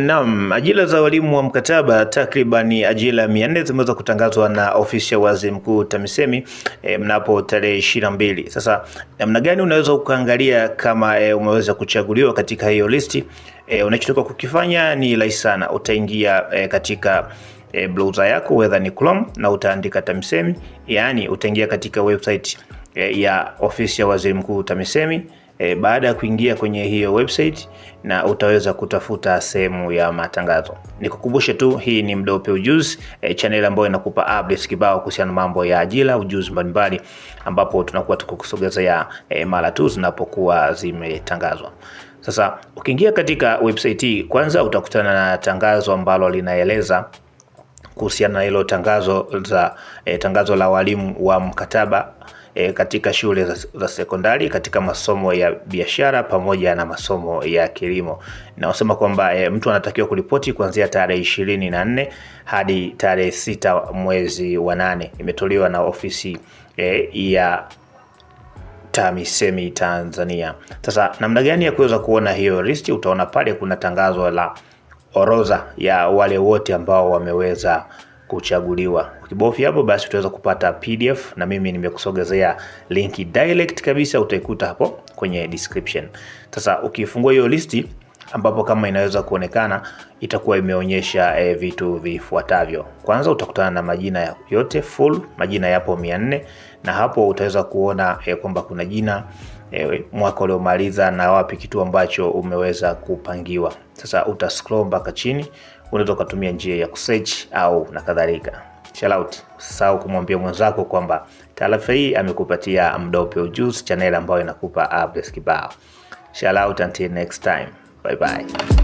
Naam, ajira za walimu wa mkataba takribani ajira 400 zimeweza kutangazwa na ofisi ya Waziri Mkuu TAMISEMI mnapo tarehe 22. Sasa namna gani unaweza ukaangalia kama umeweza kuchaguliwa katika hiyo listi? Unachotakiwa kukifanya ni rahisi sana. Utaingia katika browser yako whether ni Chrome na utaandika TAMISEMI, yaani utaingia katika website ya ofisi ya Waziri Mkuu TAMISEMI. Baada ya kuingia kwenye hiyo website na utaweza kutafuta sehemu ya matangazo. Nikukumbushe tu hii ni Mdope Ujuzi, channel ambayo inakupa updates kibao kuhusiana na mambo ya ajira, ujuzi mbalimbali ambapo tunakuwa tukikusogezea mara tu zinapokuwa zimetangazwa. Sasa ukiingia katika website hii, kwanza utakutana na tangazo ambalo linaeleza kuhusiana na hilo tangazo za tangazo la walimu wa mkataba katika shule za sekondari katika masomo ya biashara pamoja na masomo ya kilimo. Na wasema kwamba mtu anatakiwa kuripoti kuanzia tarehe 24 hadi tarehe 6 mwezi wa 8. Imetolewa na ofisi ya TAMISEMI Tanzania. Sasa namna gani ya kuweza kuona hiyo listi? Utaona pale kuna tangazo la orodha ya wale wote ambao wameweza kuchaguliwa. Ukibofya hapo basi utaweza kupata PDF na mimi nimekusogezea linki direct kabisa, utaikuta hapo kwenye description. Sasa ukifungua hiyo listi ambapo kama inaweza kuonekana itakuwa imeonyesha vitu vifuatavyo. Kwanza utakutana na majina yote full, majina yapo 400 na hapo utaweza kuona kwamba kuna jina mwaka uliomaliza na wapi kitu ambacho umeweza kupangiwa. Sasa uta scroll mpaka chini, unaweza ukatumia njia ya kusearch au na kadhalika. Shout out, usisahau kumwambia mwenzako kwamba taarifa hii amekupatia Mdope Ujuzi, channel ambayo inakupa updates kibao. Shout out until next time. Bye bye.